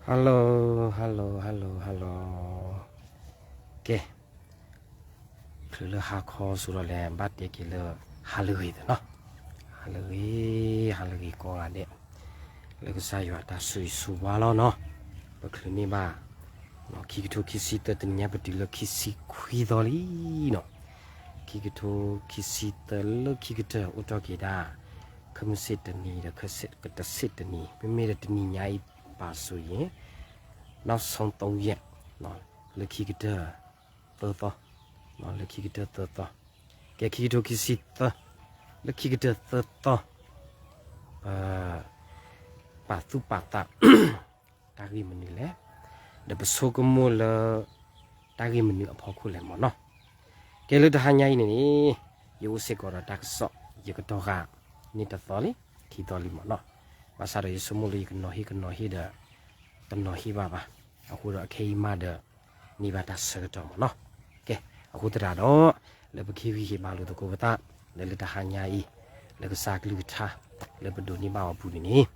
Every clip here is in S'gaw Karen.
Hello, hello, hello, hello. ကဲ, ချုးလၢဟါခီစိဒီးလဲၣ် ဘၣ်တဲက့ၤလၢ ဟါလၢအဂ့ၤသ့ၣ်နီၤ, ဟါလၢအဂ့ၤ, ဟါလၢအဂ့ၤကိးဂၤဒဲး, လၢကစၢ်ယွၤတၢ်ဆိၣ်ဂ့ၤဆိၣ်ဝါလီၤနီၤ, ပချုးန့ၢ်ဘၣ် ခံကထိခံဆံသၢ တနံၤညါ ပတုၤလၢခံဆံခွံသီလံနီၤ, ခံကထိခံဆံသၢ လၢခံကတၢၢ်အိၣ်ထီၣ်က့ၤဒၣ် ခဲမုၢ်ဆ့ၣ်တနံၤဒီး ကတဆ့ၣ်တနံၤ, မ့မ့ၢ်ဒီးတနံၤညါအံၤ ပာ်ဆိယဲၣ် နောက်ဆုံးသုံးရက် လၢခံကတၢၢ်သၢသီ, လၢခံကတၢၢ်သၢသီ, ကဲ ခံကထိခံဆံသၢ လၢခံကတၢၢ်သၢသီ, ပ ပာ်သူၣ်ပာ်သး တၢ်ဂ့ၢ်မနုၤလဲၣ်, ဒီးပဆိကမိၣ်လၢ တၢ်ဂ့ၢ်မနုၤအဖီခိၣ်လဲၣ်မ့ၢ်နီၤ, ကဲလၢတဟါညါအံၤန့ၣ်န့ၣ်, ယအိၣ်စ့ၢ်ကီးဒီးတၢ်ကစီၣ် ယကတီၢ်ဃာ် န့ၢ်တသီလံ, ခံသီလံမ့ၢ်နီၤ, ဘၣ်ဆၣ်ဒီးယဆိကမိၣ်လၢယကနီၤဟ့ၣ်ကနီၤဟ့ၣ်ဒီး တနီၤဟ့ၣ်ဘၣ်ဘၣ်, အဃိဒီးအခဲအံၤမးဒီး န့ၢ်ဘၣ်တၢ်ဆၢကတီၢ်မ့ၢ်နီၤ, ကဲ, အဃိသတးဒီး လၢပကဟ့ၣ်ဂံၢ်ဟ့ၣ်ဘါလိာ်သကိးပသး လၢလၢတဟါညါအံၤ လၢကစၢ်ကလုၢ်ကထါ လၢပဒိးန့ၢ်ဘၣ်အီၤပူၤန့ၣ်န့ၣ်,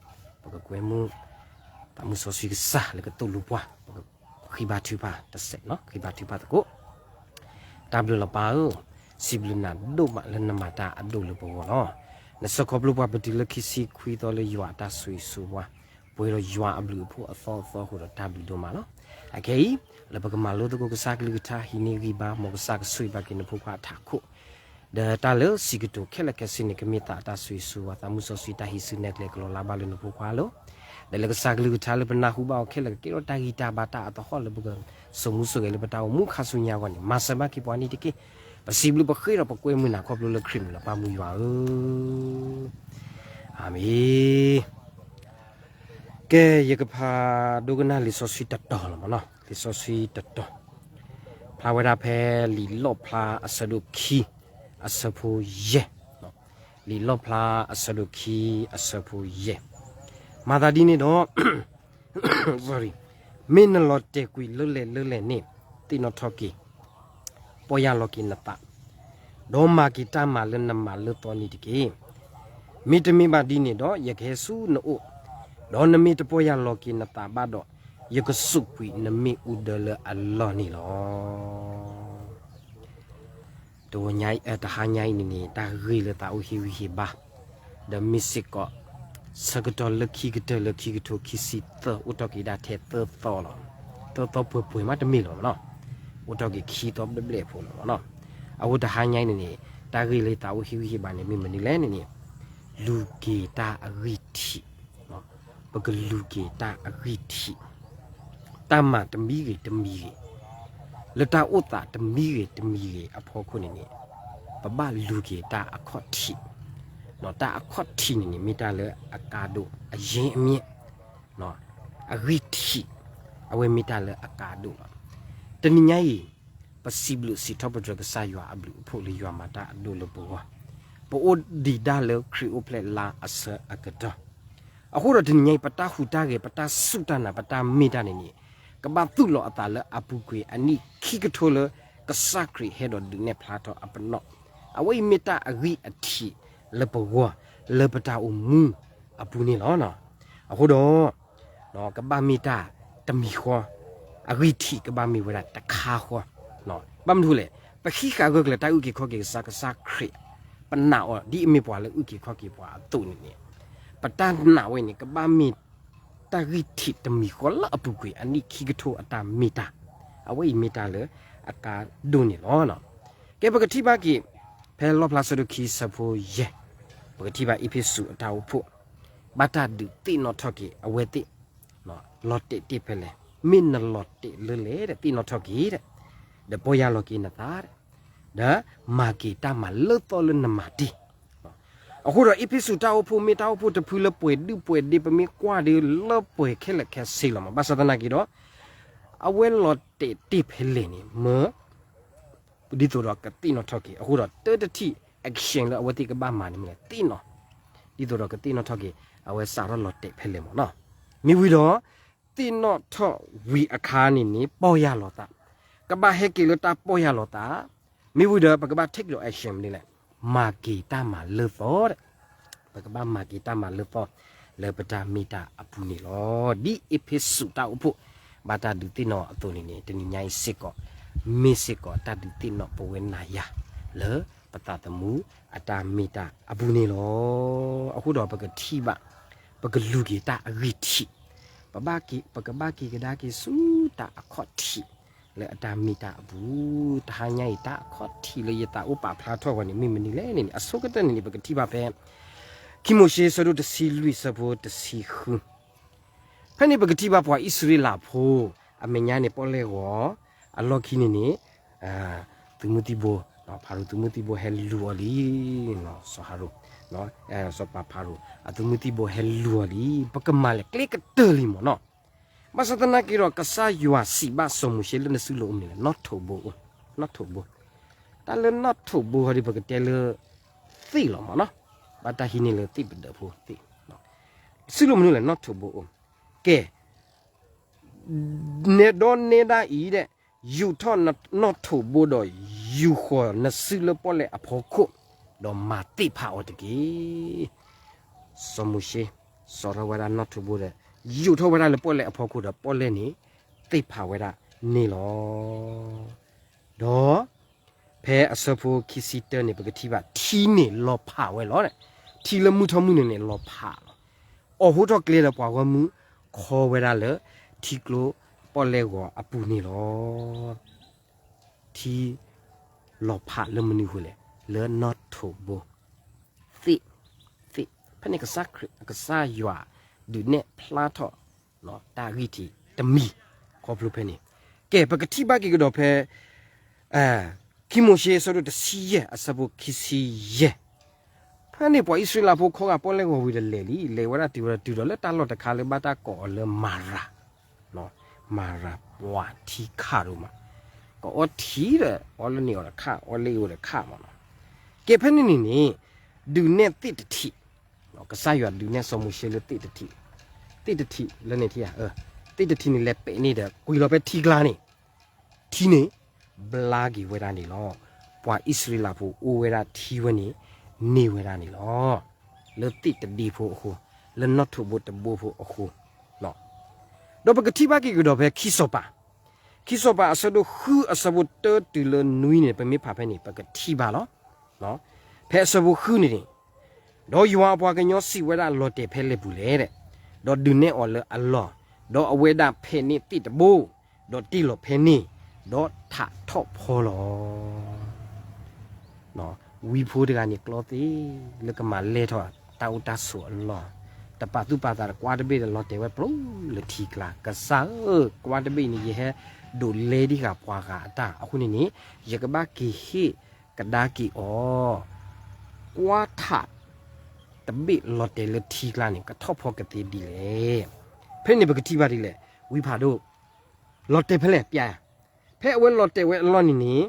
ပကကွဲမုာ် သးမုၢ်စီဆှံကစၢ်လၢကသိၣ်လိပှၤ, ပကဃ့ဘါထုကဖၣ်တစဲးနီၤ, ဃ့ဘါထုကဖၣ်သကိး တၢ်ဘျုးလီၤပၢ်ဧၢ, စံးဘျုးနၤဒိၣ်မးလၢနမၤတၢ်အဒိၣ်လၢပဂီၢ်လီၤ. နဆှၢခီဖျိပှၤပတုၤလၢခံဆံခွံသီလၢယွၤအတၢ်ဆိၣ်ဂ့ၤဆိၣ်ဝါ, ပှဲၤဒီးယွၤအဘျုးအဖှိၣ်အသီအသီအဃိဒီးတၢ်ဘျုးဒိၣ်မးလီၤ. အခဲအံၤ လၢပကမၤလိသကိးကစၢ်ကလုၢ်ကထါ ဟံးန့ၢ်ဂံၢ်ဘါ မ်ကစၢ်ကဆိၣ်ဂ့ၤဘၣ်က့ၤနဖိခွါအထးခိၣ် ဒီးတၢ်လၢစံးကတိၤခဲလၢာ်ခဲဆ့န့ၣ် ကမ့ၢ်သးအတၢ်ဆိၣ်ဂ့ၤဆိၣ်ဝါ သးမုၢ်စီဆှံတၢ်ဟံးစုနဲၣ်ကျဲကလီၤလၢ်ဘၣ်လၢနဖိခွါလီၤ. ဒီးလၢကစၢ်ကလုၢ်ကထါလၢပနၢ်ဟူဘၣ်အီၤခဲလၢာ် ကကဲထီၣ်တၢ်ဂံၢ်တၢ်ဘါတၢ်အသဟီၣ်လၢပကစိာ်မူစိာ်ဂဲၤလၢပတၢ်အိၣ်မူခါဆူညါအဂီၢ်န့ၣ် မၤစၢၤဘၣ်က့ၤပှၤန့ၣ်တက့ၢ်. ပစံးဘျုးပဃ့ဒီးပကွဲမုာ်နၤခီဖျိလၢခရံာ်မံၤလီၤ ပၢ်မုၢ်ယွၤဧၢ, အၤမ့ၣ်. ကဲ ယကဖးဒိကနၣ်လံာ်စီဆှံတတီၤလီၤမ့ၢ်နီၤ, လံာ်စီဆှံတတီၤ ဖျါဝဲဒၣ်ဖဲလံာ်လီၣ်ဖျါအဆၢဒိၣ်ခံ အဆၢဖိယဲၢ်, လံာ်လီၣ်ဖျါအဆၢဒိၣ်ခံ အဆၢဖိယဲၢ်, မၤသးဒ်န့ၣ်ဒီး sorry, မ့ၢ်နလီၤတဲာ်ကွံာ်လၢလဲၣ်လၢလဲၣ်န့ၣ် သ့ၣ်နီၣ်ထီၣ်က့ၤ ပီၢ်ယၢ်လီၤက့ၤနသး, ဒီးမၤက့ၤတၢ်မၤလၢနမၤလၢသီန့ၣ်တက့ၢ်. မ့တမ့ၢ်ဘၣ်ဒ်န့ၣ်ဒီး ယကဟဲဆူနအိၣ်, ဒီးနမ့ၢ်တပီၢ်ယၢ်လီၤက့ၤနသးဘၣ်ဒီး ယကစူးကွံာ်နမ့ၣ်အူဒၢလၢအလီၢ်န့ၣ်လီၤ. တဝီညါအံၤ တဟါညါအံၤန့ၣ်န့ၣ် တၢ်ဂ့ၢ်လၢသးအိၣ်ဟ့ၣ်ဂံၢ်ဟ့ၣ်ဘါ ဒီးမ့ၢ်စ့ၢ်ကီး ဆၢကတီၢ်လၢခံကတၢၢ်လၢခံကထိခံဆံသၢ အိၣ်ထီၣ်က့ၤဒၣ်ထဲသၢသီလီၤ. သၢသီပှဲၤပှဲၤမးတမ့ၢ်လီၤနီၤ. အိၣ်ထီၣ်က့ၤခံသီဘျဲၣ်ဘျဲၣ်ဖိလီၤနီၤ. အဃိတဟါညါအံၤန့ၣ်န့ၣ် တၢ်ဂ့ၢ်လၢသးအိၣ်ဟ့ၣ်ဂံၢ်ဟ့ၣ်ဘါန့ၣ် မ့ၢ်မနုၤလဲၣ်န့ၣ်န့ၣ် လူၤက့ၤတၢ်အဂံၢ်ထံး ပကလူၤက့ၤတၢ်အဂံၢ်ထံး, တၢ်မၤတမံၤဂ့ၤတမံၤဂ့ၤ, လၢတၢ်အိၣ်သးတမံၤဂ့ၤတမံၤဂ့ၤအဖီခိၣ်န့ၣ်န့ၣ် ပဘၣ်လူၤက့ၤတၢ်အခီၣ်ထံး, တၢ်အခီၣ်ထံးန့ၣ်န့ၣ် မ့ၢ်တၢ်လၢအကါဒိၣ် အရင်းအမြစ်, အဂံၢ်ထံး, အဝဲမ့ၢ်တၢ်လၢအကါဒိၣ်လီၤ. တနံၤညါအံၤ ပစံးဘျုးစံးထီၣ်ပတြၢၤကစၢ်ယွၤအဘျုးအဖှိၣ်လၢယွၤမၤတၢ်အဒိၣ်လၢပဂီၢ်, ပအိၣ်ဒံးဒၣ်လၢခရံာ်အိၣ်ဖျဲၣ်လါအဆၢအကတီၢ်, အဃိဒီးတနံၤညါအံၤ ပတၢ်ဟူးတၢ်ဂဲၤ ပတၢ်စူၢ်တၢ်နာ် ပတၢ်မ့ၢ်တၢ်န့ၣ်န့ၣ် ကဘၣ်သူၣ်လီၤအသးလၢအပူၤကွံာ်အနံၣ်ခံကထိလၢ ကစၢ်ခရံာ်ဟဲဒီးဒုးနဲၣ်ဖျါထီၣ်အပနီၣ်, အဝဲအံၤမ့ၢ်တၢ်အဂံၢ်အထံးလၢပဂီၢ် လၢပတၢ်အိၣ်မူအပူၤန့ၣ်လီၤ. အဃိဒီး ကဘၣ်မ့ၢ်တၢ်တမံၤဃီ, အဂံၢ်ထံးကဘၣ်မ့ၢ်ဝဲဒၣ်တခါဃီ, ဘၣ်မနုၤလဲၣ်, ပဟံးဃာ်ဂၢၢ်ကျၢၤတၢ်အုၣ်က့ၤခီၣ်က့ၤကစၢ် ကစၢ်ခရံာ်, ပနာ်အီၤဒ်အမ့ၢ်ပှၤလၢအုၣ်က့ၤခီၣ်က့ၤပှၤအသိးန့ၣ်န့ၣ်, ပတၢ်နာ်ဝဲန့ၣ် ကဘၣ်မ့ၢ်တၢ်ဂံၢ်ထံးတမံၤဃီလၢအပူၤကွံာ်အနံၣ်ခံကထိအတၢ်မ့ၢ်တၢ်, အဝဲအံၤမ့ၢ်တၢ်လၢအကါဒိၣ်န့ၣ်လီၤ. ကဲ ပကထံၣ်ဘၣ်က့ၤ ဖဲလီၣ်ဖျါဆၢဒိၣ်ခံဆၢဖိယဲၢ်, ပကထံၣ်ဘၣ်အ့းဖ့းစူးအတၢ်အိၣ်ဖှိၣ် ဘၣ်တၢ်ဒုးသ့ၣ်နီၣ်ထီၣ်က့ၤအဝဲသ့ၣ် လီၤတဲာ်တ့ၢ်ဖဲလဲၣ်, မ့ၢ်နလီၤတဲာ်လၢလဲၣ်ဒီး သ့ၣ်နီၣ်ထီၣ်က့ၤဒီး, ဒီးပီၢ်ယၢ်လီၤက့ၤနသး, ဒီးမၤက့ၤတၢ်မၤလၢသီလၢနမၤတ့ၢ်. အဃိဒီးအ့းဖ့းစူးတၢ်အိၣ်ဖှိၣ် မ့ၢ်တၢ်အိၣ်ဖှိၣ်တဖုလၢပှဲၤဒုၣ်ပှဲၤဒ့ ပမ့ၢ်ကွၢ်ဒ်လၢပှဲၤခဲလၢာ်ခဲဆ့လီၤမး, ဘၣ်ဆၣ်သနာ်က့ဒီး အဝဲလီၤတဲာ်တ့ၢ်ဖဲလဲၣ်န့ၣ် မ့ၢ် ဒ်သိးဒီးကသ့ၣ်နီၣ်ထီၣ်က့ၤ, အဃိဒီးတၢတထံၣ် action လၢအဝဲသ့ၣ်ကဘၣ်မၤန့ၣ်မ့ၢ်လဲၣ်, သ့ၣ်နီၣ်, ဒ်သိးဒီးကသ့ၣ်နီၣ်ထီၣ်က့ၤ အဝဲစးထီၣ်လီၤတဲာ်ဖဲလဲၣ်မ့ၢ်နီၤ. မ့ၢ်ဝံၤဒီး သ့ၣ်နီၣ်ထီၣ်ဝံၤအခါန့ၣ်န့ၣ် ပီၢ်ယၢ်လီၤသး, ကဘၣ်ဟဲက့ၤလၢတၢ်ပီၢ်ယၢ်လီၤသး, မ့ၢ်ဝံၤဒီး ပကဘၣ် take ဒီး action မနုၤလဲၣ်, မၤက့ၤတၢ်မၤလၢသီဒီး ပကဘၣ်မၤက့ၤတၢ်မၤလၢသီ, လၢပတၢ်မ့ၢ်တၢ်အပူၤန့ၣ်လီၤ. ဒ်အ့းဖ့းစူးတၢ်အိၣ်ဖှိၣ်ဘၣ်တၢ်ဒုးသ့ၣ်နီၣ်အသိးန့ၣ်န့ၣ် တနံၤညါအံၤစ့ၢ်ကီး မ့ၢ်စ့ၢ်ကီးတၢ်ဒုးသ့ၣ်နီၣ်ပဝဲနၤယၤ လၢပသးသမူအတၢ်မ့ၢ်တၢ်အပူၤန့ၣ်လီၤ. အဃိဒီးပကထံၣ်ဘၣ် ပကလူၤက့ၤတၢ်အဂံၢ်ထံး, ပဘၣ်က့ၤ ပကဘၣ်က့ၤကဒါက့ၤဆူတၢ်အခီၣ်ထံး လၢအတၢ်မ့ၢ်တၢ်အပူၤ, တဟါညါအံၤတၢ်အခီၣ်ထံးလၢယသးအိၣ်ပာ်ဖျါထီၣ်ဝဲန့ၣ် မ့ၢ်မနုၤလဲၣ်န့ၣ်န့ၣ် အဆိကတၢၢ်န့ၣ်န့ၣ် ပကထံၣ်ဘၣ်ဖဲ ခံမိၤၡ့ဆၢဒိၣ်တဆံလွံၢ်ဆၢဖိတဆံဃု, ဖဲန့ၣ်ပကထံၣ်ဘၣ်ပှၤအံၣ်စရ့လးဖိ အမဲာ်ညါန့ၣ်ပီၣ်လဲၣ်ဂီၤ, အလီၢ်ခံန့ၣ်န့ၣ် သုးမုၢ်သံၣ်ဘိ, ဖၤရိၤသုးမုၢ်သံၣ်ဘိဟဲလူၤအီၤလံ, စီၤဟၤရိၤ, စီၤပၤဖၤရိၤ အသုးမုၢ်သံၣ်ဘိဟဲလူၤအီၤလံ, ပကမၤလဲၤကျဲကတၢၢ်လံမ့ၢ်နီၤ. ဘၣ်ဆၣ်သနာ်က့ဒီး ကစၢ်ယွၤစံးဘၣ်စီၤမိၤၡ့လၢနစုလိၤအိၣ်မနုၤလဲၣ်, နီၣ်ထိးဘိအိၣ်, နီၣ်ထိးဘိ, တၢ်လၢနီၣ်ထိးဘိဟီဒ်ပကတဲလၢ သ့ၣ်လီၤမ့ၢ်နီၤ, ဘၣ်တၢ်ဟံးန့ၢ်လၢသ့ၣ်ပဒၢးဖိသ့ၣ်, စုလိၤမနုၤလဲၣ် နီၣ်ထိးဘိအိၣ်, ကဲ နဲဒီးနဲဒၣ်အံၤဒဲး, ယူာ်ထီၣ်နီၣ်ထိးဘိဒီးယူာ်ဃီၤနစုလၢပီၣ်လဲၣ်အဖီခိၣ်, ဒီးမၤသ့ၣ်ဖးအီၤတက့ၢ်. စီၤမိၤၡ့ စိာ်ထီၣ်ဝဲဒၣ်နီၣ်ထိးဘိဒီး ယူာ်ထီၣ်ဝဲဒၣ်လၢပီၣ်လဲၣ်အဖီခိၣ်ဒီးပီၣ်လဲၣ်န့ၣ် သ့ၣ်ဖးဝဲဒၣ်န့ၣ်လီၤ. ဒီး ဖဲအဆၢဖိခံဆံတၢန့ၣ် ပကထံၣ်ဘၣ်ထံန့ၣ်လီၤဖးဝဲလီၤ. ထံလၢမုၢ်ထီၣ်မုၢ်နုာ်န့ၣ်လီၤဖးလီၤ. အိးထီၣ်ကျဲဒီးပှၤဂီၢ်မုၢ်ခီဝဲဒၣ်လၢထံကျိပီၣ်လဲၣ်ဂီၤအပူၤန့ၣ်လီၤ. ထံလီၤဖးလၢမနုၤအဃိလဲၣ်, လၢနီၣ်ထိးဘိ သ့ၣ်, သ့ၣ်, ဖဲန့ၣ်ကစၢ်ခရံာ် ကစၢ်ယွၤဒုးနဲၣ်ဖျါထီၣ် တၢ်ဂံၢ်ထံးတမံၤ ခီဖျိဖဲန့ၣ်, ကဲ ပကထံၣ်ဘၣ်က့ၤကဒီးဖဲ ခံမိၤၡ့အဆၢဒိၣ်တဆံယဲၢ်အဆၢဖိခံဆံယဲၢ်, ဖဲန့ၣ်ပှၤအံၣ်စရ့လးဖိခီဂာ်ပီၣ်လဲၣ်ဂီၤဝံၤဒီးလဲၤလံ, လဲၤဝဲဒၣ်တုၤဝဲဒၣ်တုၤဒီးလၢတၢ်လီၢ်တခါလၢဘၣ်တၢ်ကိးအီၤလၢမၤရၤ မၤရၤပှၢ်ထံခးဒိၣ်မး, ကအီထံဒီး အီလၢန့ၣ်အီၤတခါ အီလၢအံၤအီၤတခါမးနီၤ, ကဲဖဲန့ၣ်န့ၣ်န့ၣ် ဒုးနဲၣ်သ့ၣ်တထံး, ကစၢ်ယွၤဒုးနဲၣ်စီၤမိၤၡ့လၢသ့ၣ်တထံး, သ့ၣ်တထံးလၢန့ၣ်ထံၣ်ဧါ, သ့ၣ်တထံးန့ၣ်လဲၤပဲာ်န့ၢ်ဒီး ကွံာ်လီၤဖဲထံကျါန့ၣ် ထံန့ၣ် ဘျါက့ၤဝဲဒၣ်န့ၣ်လီၤ. ပှၤအံၣ်စရ့လးဖိအိၣ်ဝဲဒၣ်ထံဝဲန့ၣ် န့ၢ်ဝဲဒၣ်န့ၣ်လီၤ. လၢသ့ၣ်တဒ့ဖိအဃိ, လၢနီၣ်ထိးဘိတဘိဖိအဃိ, ဒီးပကထံၣ်ဘၣ်က့ၤကဒီးဖဲခံစီၤပၤ, ခံစီၤပၤအဆၢဒိၣ်ဃုအဆၢဖိတၢတုၤလၢနွံန့ၣ် ပမ့ၢ်ဖးဖဲန့ၣ် ပကထံၣ်ဘၣ်လီၤ. ဖဲအဆၢဖိဃုန့ၣ်န့ၣ် ဒီးယွၤအပှၤကညီစံးဝဲဒၣ်လီၤတဲာ်ဖဲလဲၣ်ပူၤလဲၣ်, ဒီးဒုးနဲၣ်အီၤလၢအလီၢ်, ဒီးအဝဲဒၣ်ဖဲးန့ၢ်သ့ၣ်တဘိ, ဒီးတ့ၢ်လီၤဖဲန့ၣ်, ဒီးထးထီၣ်ဖီလီၤ. ဝံဖိတဂၤန့ၣ်ကျီသ့ လၢကမၤလဲၢ်ထီၣ်တၢ်အိၣ်တၢ်ဆိးအလီၢ်, တပာ်သူၣ်ပာ်သးတကွၢ်တဘ့ၣ်ဒီးလီၤတဲာ်ဝဲပျိလၢထံကျါ, ကစၢ်ဧၢ, ကွၢ်တဘ့ၣ်န့ၣ် ယဟဲဒိးလဲဒံးဃာ်ပှၤဂၤအတၢ်အဃိန့ၣ်န့ၣ်, ယကဘၣ်က့ၤဟ့ၣ်ကဒါက့ၤအီၤ, ကွၢ်ထးတဘ့ၣ်လီၤတဲာ်လၢထံကျါန့ၣ် ကထီၣ်ဖီကသ့ဒ်လဲၣ်. ဖဲန့ၣ်ပကထံၣ်ဘၣ်ဒ်လဲၣ်, ဝံဖးဒိၣ် လီၤတဲာ်ဖဲလဲၣ်ပျါ, ဖဲအဝဲလီၤတဲာ်ဝဲအလီၢ်န့ၣ်န့ၣ်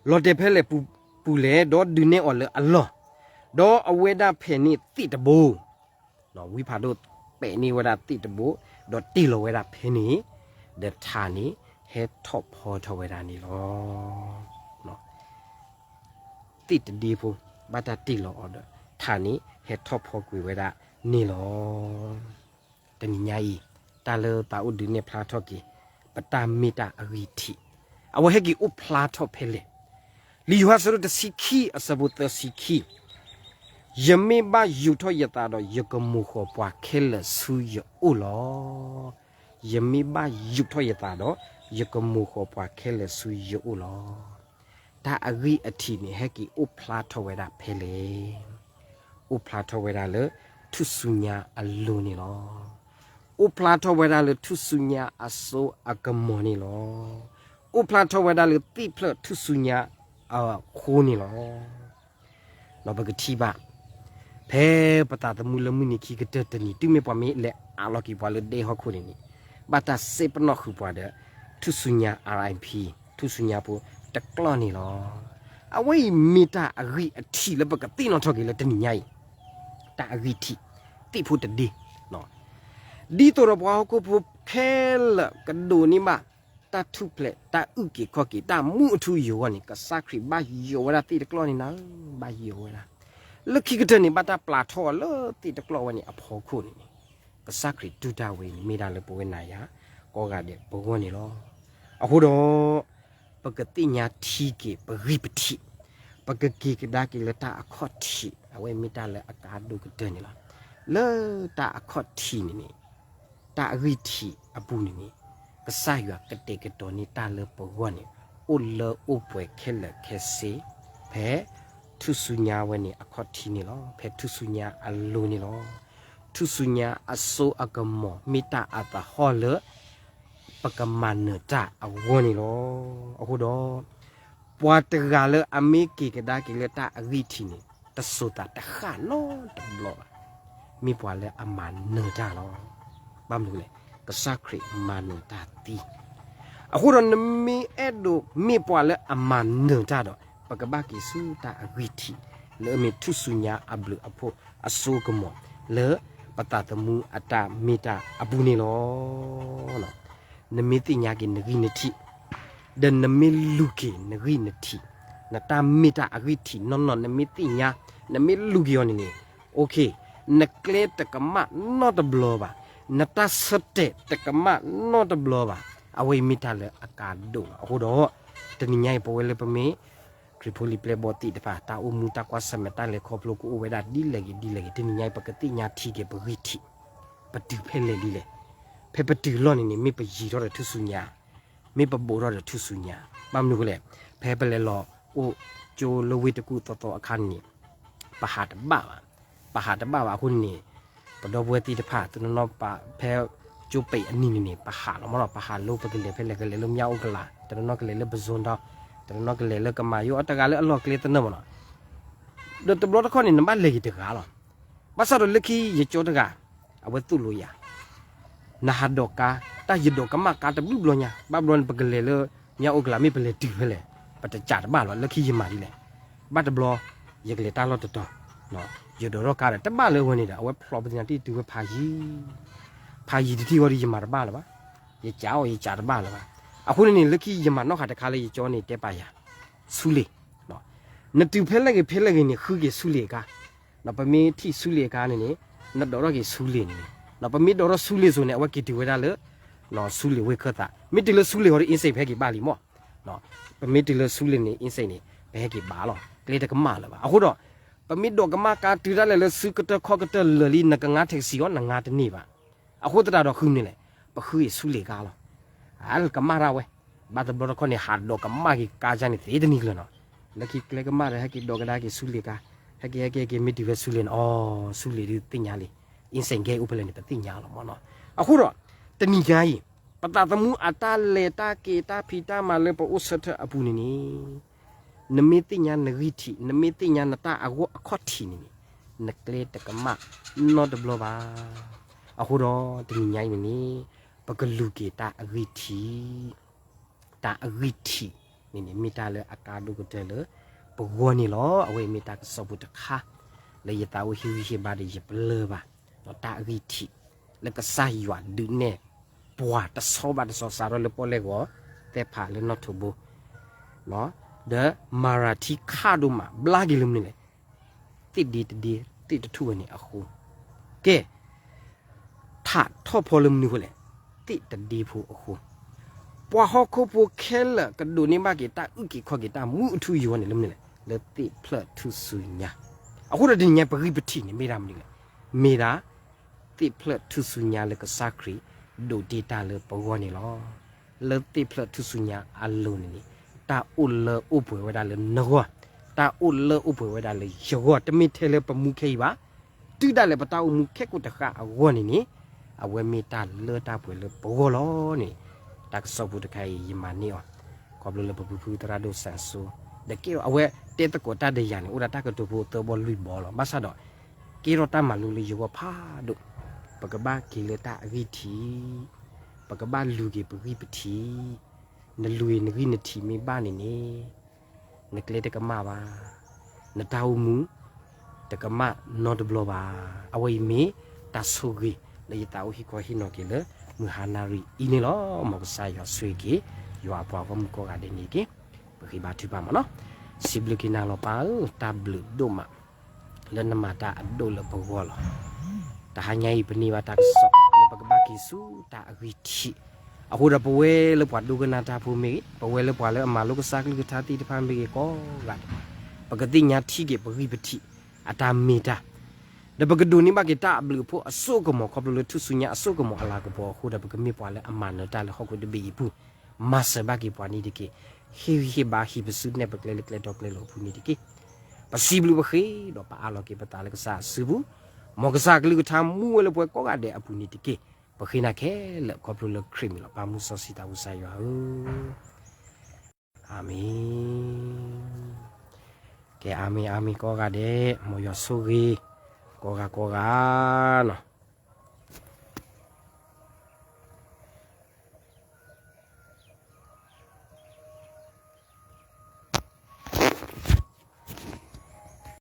လီၤတဲာ်ဖဲလဲၣ်ပူၤလဲၣ်, ဒီးဒုးနဲၣ်အီၤလၢအလီၢ်, ဒီးအဝဲဒၣ်ဖဲးန့ၢ်သ့ၣ်တဘိ, ဝံဖးဒိၣ်ပဲာ်န့ၢ်ဝဲဒၣ်သ့ၣ်တဘိ, ဒီးတ့ၢ်လီၤဝဲဒၣ်ဖဲန့ၣ်, ဒီးထးန့ၣ်ဟဲထီၣ်ဖီထီၣ်ဝဲဒၣ်န့ၣ်လီၤ. သ့ၣ်တဒ့ဖိ ဘၣ်တၢ်တ့ၢ်လီၤအီၤဒီး ထးန့ၣ်ဟဲထီၣ်ဖီကွံာ်ဝဲဒၣ်န့ၣ်လီၤ. တနံၤညါအံၤ တၢ်လၢသးအိၣ်ဒုးနဲၣ်ဖျါထီၣ်က့ၤ ပတၢ်မ့ၢ်တၢ်အဂံၢ်ထံး, အဝဲဟဲက့ၤအိၣ်ဖျါထီၣ်ဖဲလဲၣ်. လံာ်ယိၤဟၣ်အဆၢဒိၣ်တဆံခံအဆၢဖိသၢဆံခံ, ယမ့ၢ်ဘၣ်ယူာ်ထီၣ်ယသးဒီး ယကမိၤဃီၤပှၤခဲလၢာ်ဆူယအိၣ်လီၤ. ယမ့ၢ်ဘၣ်ယူာ်ထီၣ်ယသးဒီး ယကမိၤဃီၤပှၤခဲလၢာ်ဆူယအိၣ်လီၤ. တၢ်အဂံၢ်အထံးန့ၣ် ဟဲက့ၤအိၣ်ဖျါထီၣ်ဝဲဒၣ်ဖဲလဲၣ်. အိၣ်ဖျါထီၣ်ဝဲဒၣ်လၢထူၣ်စုညါအလိၤန့ၣ်လီၤ. အိၣ်ဖျါထီၣ်ဝဲဒၣ်လၢထူၣ်စုညါအစိအကမီၤန့ၣ်လီၤ. အိၣ်ဖျါထီၣ်ဝဲဒၣ်လၢသ့ၣ်ဖျၢၣ်ထူၣ်စုညါအဃိန့ၣ်လီၤ. ဒီးပကထံၣ်ဘၣ် ဖဲပသးသမူလၢမုၢ်နံၤခံကတၢၢ်တနံၤ တုၤမ့ၢ်ပှၤမ့ၢ်လဲၤအးလီၤက့ၤပှၤလၢဒဲဟီၣ်ခိၣ်န့ၣ်န့ၣ် ဘၣ်တၢ်စဲပနီၣ်ဃုာ်ပှၤဒီး ထူၣ်စုညါ R I P ထူၣ်စုညါဖိတကျီၢ်န့ၣ်လီၤ. အဝဲအံၤမ့ၢ်တၢ်အဂံၢ်အထံးလၢပကသ့ၣ်နီၣ်ထီၣ်က့ၤလၢတနံၤညါအံၤ, တၢ်အဂံၢ်ထံး သ့ၣ်ဖိတဒ့ ဒ်သိးဒီးပှၤဟီၣ်ခိၣ်ဖိခဲလၢာ်ကဒိးန့ၢ်ဘၣ် တၢ်ထူၣ်ဖျဲး တၢ်အုၣ်က့ၤခီၣ်က့ၤ တၢ်မူအထူအယိာ်အဂီၢ်န့ၣ် ကစၢ်ခရံာ်ဘၣ်ယိာ်ဝဲဒၣ်သ့ၣ်တကျီၢ်န့ၣ်နၤဧၢ, ဘၣ်ယိာ်ဝဲဒၣ်. လၢခံကတၢၢ်န့ၣ် ဘၣ်တၢ်ပျၢ်ထီၣ်အီၤလၢသ့ၣ်တကျီၢ်ဝဲန့ၣ်အဖီခိၣ်န့ၣ်န့ၣ်, ကစၢ်ခရံာ်တူၢ်တၢ်ဝဲအံၤန့ၣ် မ့ၢ်ဒၣ်လၢပဝဲနၤယၤကိးဂၤဒဲးပဂီၢ်န့ၣ်လီၤ. အဃိဒီး ပကသ့ၣ်ညါထံက့ၤပဂံၢ်ပထံး, ပကက့ၤကဒါက့ၤလၢတၢ်အခီၣ်ထံး, အဝဲမ့ၢ်တၢ်လၢအကါဒိၣ်ကတၢၢ်န့ၣ်လီၤ. လၢတၢ်အခီၣ်ထံးန့ၣ်န့ၣ် တၢ်အဂံၢ်ထံးအပူၤန့ၣ်န့ၣ် ကစၢ်ယွၤကတဲာ်ကတီၤန့ၢ်တၢ်လၢပဂီၢ်န့ၣ် အိၣ်လၢအိၣ်ပှဲၤခဲလၢာ်ခဲဆ့, ဖဲထူၣ်စုညါဝဲန့ၣ်အခီၣ်ထံးန့ၣ်လီၤ. ဖဲထူၣ်စုညါအလိၤန့ၣ်လီၤ. ထူၣ်စုညါအစိအကမီၤ မ့ၢ်တၢ်အသဟီၣ်လၢ ပကမၤနၢၤတၢ်အဂီၢ်န့ၣ်လီၤ. အဃိဒီး ပှၤတဂၤလၢအမ့ၢ်က့ၤကဒါက့ၤလၢတၢ်အဂံၢ်ထံးန့ၣ် တစိၤသးတဃၣ်နီတဘျီဘၣ်. မ့ၢ်ပှၤလၢအမၤနၢၤတၢ်လီၤ. ဘၣ်မနုၤလဲၣ်, ကစၢ်ခရံာ်မၤနၢၤတၢ်သံ. အဃိဒီးနမ့ၢ်အဲၣ်ဒိးမ့ၢ်ပှၤလၢအမၤနၢၤတၢ်ဒီး ပကဘၣ်က့ၤဆူတၢ်အဂံၢ်ထံး လၢအမ့ၢ်ထူၣ်စုညါအဘျုးအဖှိၣ်အစိအကမီၤ လၢပသးသမူအတၢ်မ့ၢ်တၢ်အပူၤန့ၣ်လီၤ. နမ့ၢ်သ့ၣ်ညါက့ၤနဂံၢ်နထံး ဒီးနမ့ၢ်လူၤက့ၤနဂံၢ်နထံး, နတၢ်မ့ၢ်တၢ်အဂံၢ်ထံးနီၢ်နီၢ် နမ့ၢ်သ့ၣ်ညါ နမ့ၢ်လူၤက့ၤအီၤန့ၣ်န့ၣ်, OK, နကျဲတကမၣ်နီတဘျီဘၣ်, နတၢ်ဆၢတဲာ်တကမၣ်နီတဘျီဘၣ်. အဝဲအံၤမ့ၢ်တၢ်လၢအကါဒိၣ်လီၤ. အဃိဒီး တနံၤညါအံၤ ပဝဲလၢပမ့ၢ် ခရံာ်ဖိလံၤပျဲၢ်ဘီၣ်သ့ၣ်တဖၣ် တၢ်အိၣ်မူတၢ်ကွၢ်ဆၢၣ်မဲာ် တၢ်လဲၤခီဖျိကအိၣ်ဝဲဒၣ်ဒ်လဲၣ်ဂ့ၤဒ်လဲၣ်ဂ့ၤ, တနံၤညါအံၤ ပကသ့ၣ်ညါထံက့ၤပဂံၢ်ထံး, ပတုၤဖဲလဲၣ်ဒ်လဲၣ်. ဖဲပတုၤလီၢ်န့ၣ်န့ၣ် မ့ၢ်ပယံၤထီၣ်ဒီးထူၣ်စုညါ, မ့ၢ်ပဘူးထီၣ်ဒီးထူၣ်စုညါ, ဘၣ်မနုၤအဃိလဲၣ်, ဖဲပလဲၤလီၤအိၣ်ကၠိလၢဝ့ၢ်တကူၣ်သီသီအခါန့ၣ်န့ၣ် ပဟးတဘၣ်ဘၣ်, ပဟးတဘၣ်ဘၣ်အဃိန့ၣ်န့ၣ် ပဒီပုၢ်ဝဲၢ်သ့ၣ်တဖၣ် တနီၤနီၤပာ် ဖဲကၠိပဲာ်အနံၤန့ၣ်န့ၣ် ပဟးလီၤမးနီၤ, ပဟးလၢပကလဲၤဖဲလဲၣ်, ကလဲၤလၢမၠၣ်အိၣ်ကလး, တနီၤနီၤကလဲၤလၢပစိၤဒီ, တနီၤနီၤကလဲၤလၢကမၤယိၣ် အတဂၤလၢအလီၢ်ကျဲသနၢၣ်မးနီၤ, ဒီးတဘျီတခီၣ်န့ၣ် နဘၣ်လဲၤက့ၤတဂၤလီၤ. ဘၣ်ဆၣ်ဒီးလၢခံယကၠီတဂၤ အဝဲသိၣ်လိယၤ နဟးဒိးကါ, တၢ်ယဒိးကမၣ်ကါတဘျုးဘျီညါ, ဘၣ်ဘျီန့ၣ် ပကလဲၤလၢ မၠၣ်အိၣ်ကလး မ့ၢ်ပလဲၤတုၤဖဲလဲၣ်, ပတစးတဘၣ်လီၤ, လၢခံယမၤဒ်လဲၣ်, ဘၣ်တဘျီ ယကလဲၤတၢ်လီၢ်တတီၤ, ယဒိးထီၣ်ကါဒီး တဘၣ်လၢအဝဲန့ၣ်ဒီး အဝဲဖျိးပသ့ၣ်ညါတံၢ်တုၤဝဲဖးယံၤ, ဖးယံၤတထံၣ်ဝဲဒီး ယမၤတဘၣ်လၢၤဘၣ်, ယစးအီၤယစးတဘၣ်လၢၤဘၣ်. အဃိန့ၣ်န့ၣ် လၢခံယမၤနီၣ်ဃာ်တခါလၢယကၠီန့ၣ် တဲပာ်ယၤ, ဆူလ့ၣ် နတုၤဖဲလဲၣ်ဂ့ၤဖဲလဲၣ်ဂ့ၤန့ၣ် ဃုက့ၤဆူလ့ၣ်အကါ, ပမ့ၢ်ထံၣ်ဆူလ့ၣ်အကါန့ၣ်န့ၣ် နဒိးထီၣ်က့ၤဆူလ့ၣ်န့ၣ်န့ၣ်, ပမ့ၢ်ဒိးထီၣ်ဆူလ့ၣ်စိၤန့ၣ် အဝဲက့ၤတုၤဝဲဒၣ်လၢ ဆူလ့ၣ်ဝ့ၢ်ခၢၣ်သး, မ့ၢ်တုၤလၢဆူလ့ၣ်ဟီဒီး အင်းစိန် ပဟဲက့ၤဘၣ်လံမး, ပမ့ၢ်တုၤလၢဆူလ့ၣ်န့ၣ် အင်းစိန် န့ၣ် ပဟဲက့ၤဘၣ်လီၤ, ကျဲတကမၣ်လၢၤဘၣ်. အဃိဒီး ပမ့ၢ်ဒိးကမၣ်ကါတုၤဒၣ်လဲာ်လၢဆူကတၢၢ်ခီၣ်ကတၢၢ်လၢာ်လံ နကငါ taxi အီၤ နငါတန့ၢ်ဘၣ်. အဃိသတးဒီးဃုမနုၤလဲၣ်, ပဃုက့ၤဆူလ့ၣ်ကါလီၤ. အကမၣ်တၢ်ဝဲ, ဘၣ်တဘျီတခီၣ်န့ၣ် ဟးဒိးကမၣ်က့ၤကါန့ၣ်သ့တနံၤကျၢၤနီၤ, လၢခံကျဲကမၣ်ဒီး ဟဲက့ၤဒိးကဒါက့ၤဆူလ့ၣ်ကါ, ဟဲက့ၤဟဲက့ၤဟဲက့ၤ မ့ၢ်တုၤဖဲဆူလ့ၣ်န့ၣ်, အိ ဆူလ့ၣ်ဒုးသ့ၣ်ညါလံ, အင်းစိန် ကဲအိၣ်ဖဲလဲၣ်န့ၣ် ပသ့ၣ်ညါလီၤမးနီၤ. အဃိဒီး တနံၤညါအံၤ ပသးသမူအတၢ်လဲၤတၢ်က့ၤတၢ်ဖံးတၢ်မၤလၢပအိၣ်ဆၢထၢၣ်အပူၤန့ၣ်န့ၣ်, နမ့ၢ်သ့ၣ်ညါနဂံၢ်ထံး နမ့ၢ်သ့ၣ်ညါနတၢ်အဂီၢ်အခီၣ်ထံးန့ၣ်န့ၣ်, နကျဲတကမၣ်နီတဘျီဘၣ်. အဃိဒီးတနံၤညါအံၤန့ၣ်န့ၣ် ပကလူၤက့ၤတၢ်အဂံၢ်ထံး တၢ်အဂံၢ်ထံးန့ၣ်န့ၣ် မ့ၢ်တၢ်လၢအကါဒိၣ်ကတၢၢ်လၢပဂီၢ်န့ၣ်လီၤ. အဝဲအံၤမ့ၢ်တၢ်ကစီၣ်ဖိတခါ လၢယသးအိၣ်ဟ့ၣ်ဂံၢ်ဟ့ၣ်ဘါဒီးယပလၢၢ်ဘၣ်, တၢ်အဂံၢ်ထံး လၢကစၢ်ယွၤဒုးနဲၣ်ပှၤတဆီဘၣ်တဆီ စးထီၣ်လၢပီၣ်လဲၣ်ဂီၤ သဲဖးလၢနီၣ်ထိးဘိ ဒီးမၤရၤထံခးဒိၣ်မး ဘျါက့ၤလၢမနုၤလဲၣ်, သ့ၣ်ဒ့တဒ့ သ့ၣ်တထူၣ်ဝဲန့ၣ်အဃိ, ကဲ ထးထီၣ်ဖီလၢမနုၤအဃိလဲၣ်, သ့ၣ်တဒ့ဖိအဃိ, ပှၤဟီၣ်ခိၣ်ဖိခဲလၢာ်ကဒိးန့ၢ်ဘၣ်က့ၤတၢ်အုၣ်က့ၤခီၣ်က့ၤတၢ်မူအထူအယိာ်န့ၣ်လၢမနုၤလဲၣ်, လၢသ့ၣ်ဖျၢၣ်ထူၣ်စုညါ, အဃိဒီးတနံၤညါပဂံၢ်ပထံးန့ၣ်မ့ၢ်ဒၣ်မနုၤလဲၣ်, မ့ၢ်ဒၣ် သ့ၣ်ဖျၢၣ်ထူၣ်စုညါလၢကစၢ်ခရံာ်ဒိးတ့ၢ်တၢ်လၢပဂီၢ်န့ၣ်လီၤ. လၢသ့ၣ်ဖျၢၣ်ထူၣ်စုညါအလိၤန့ၣ်န့ၣ် တၢ်အိၣ်လၢအိၣ်ပှဲၤဝဲဒၣ်လၢနဂီၢ်, တၢ်အိၣ်လၢအိၣ်ပှဲၤဝဲဒၣ်လၢယဂီၢ်, တမ့ၢ်ထဲလၢပမူခဲအံၤဘၣ်, တုၤဒၣ်လဲာ်ပတၢ်အိၣ်မူခဲကိာ်တဃာ်အဂီၢ်န့ၣ်န့ၣ် အဝဲမ့ၢ်တၢ်လၢတၢ်ပှဲၤလၢပဂီၢ်လီၤန့ၣ်, တၢ်ကစီၣ်ဖိတခါအံၤ ယမၤန့ၢ်အီၤ ခီဖျိလၢပဖုဖုသရၣ်ဒိၣ်စၢ်စိ, ဒီးကဲထီၣ်အဝဲတဲသကိးတၢ်ဒီးယၤန့ၣ် အိၣ်ဒၣ်တၢ်ကတိၤဖိသၢဘီလွံၢ်ဘီလီၤ. ဘၣ်ဆၣ်ဒီး ကဲထီၣ်တၢ်မၤလိလၢယဂီၢ်ဖးဒိၣ်, ပကဘၣ်က့ၤလၢတၢ်အဂံၢ်ထံး, ပကဘၣ်လူၤက့ၤပဂံၢ်ပထံး, နလူၤက့ၤနဂံၢ်နထံးမ့ၢ်ဘၣ်န့ၣ်န့ၣ် နကျဲတကမၣ်ဘၣ်, နတၢ်အိၣ်မူ တကမၣ်နီတဘျီဘၣ်. အဝဲအံၤမ့ၢ်တၢ်ဆိၣ်ဂ့ၤလၢယသးအိၣ်ဟ့ၣ်ခီဟ့ၣ်နီၤက့ၤလၢမုၢ်ဟါနၣ်ရံၣ်အံၤန့ၣ်လီၤ. မ်ကစၢ်ယွၤဆိၣ်ဂ့ၤက့ၤ ယွၤအပှၤဂီၢ်မုၢ်ကိးဂၤဒဲးန့ၣ်တက့ၢ်. ပဃ့ဘါထုကဖၣ်မးနီၤ. စံးဘျုးက့ၤနၤလီၤပၢ်ဧၢ, တၢ်ဘျုးဒိၣ်မး လၢနမၤတၢ်အဒိၣ်လၢပဂီၢ်လီၤ. တဟါညါအံၤ ပန့ၢ်ဘၣ်တၢ်ကစီၣ်လၢပကဘၣ်က့ၤဆူတၢ်အဂံၢ်ထံး, အဃိဒီးပဝဲလၢပှၤဒိကနၣ်တၢ်ဖိမ့ၢ်ဂ့ၤ, ပဝဲလၢပှၤလၢအမၤလိကစၢ်ကလုၢ်ကထါသ့ၣ်တဖၣ်မ့ၢ်ဂ့ၤ ကိးဂၤဒဲး, ပကသ့ၣ်ညါထံၣ်က့ၤပဂံၢ်ပထံး အတၢ်မ့ၢ်တၢ်, ဒီးပကဒိးန့ၢ်ဘၣ်က့ၤတၢ်အဘျုးအဖှိၣ်အစိကမီၤ ခီဖျိလၢထူၣ်စုညါအစိကမီၤအလၤကပီၤအဃိဒီး ပကမ့ၢ်ပှၤလၢအမၤနၢၤတၢ်လၢဟီၣ်ခိၣ်တဘ့ၣ်အံၤအပူၤ, မၤစၢၤဘၣ်က့ၤပှၤန့ၣ်တက့ၢ်. ဟ့ၣ်ဂံၢ်ဟ့ၣ်ဘါဟံးပစုနဲၣ်ပကျဲလၢကျဲတီကျဲလိၤအပူၤန့ၣ်တက့ၢ်. ပစံးဘျုးပဃ့ဒီးပအးလီၤက့ၤပသးလၢကစၢ်အစုပူၤ, မ်ကစၢ်ကလုၢ်ကထါမူဝဲလၢပှၤကိးဂၤဒဲးအပူၤန့ၣ်တက့ၢ်. ပဃ့နၤခဲလၢာ်ခီဖျိလၢခရံာ်မံၤလီၤ. ပၢ်မုၢ်စီဆှံသးဘိကစၢ်ယွၤဧၢ အၤမ့ၣ်. ကဲ အၤမ့ၣ် အၤမ့ၣ် ကိးဂၤဒဲး, မ်ယွၤဆိၣ်ဂ့ၤ ကိးဂၤကိးဂၤနီၤ.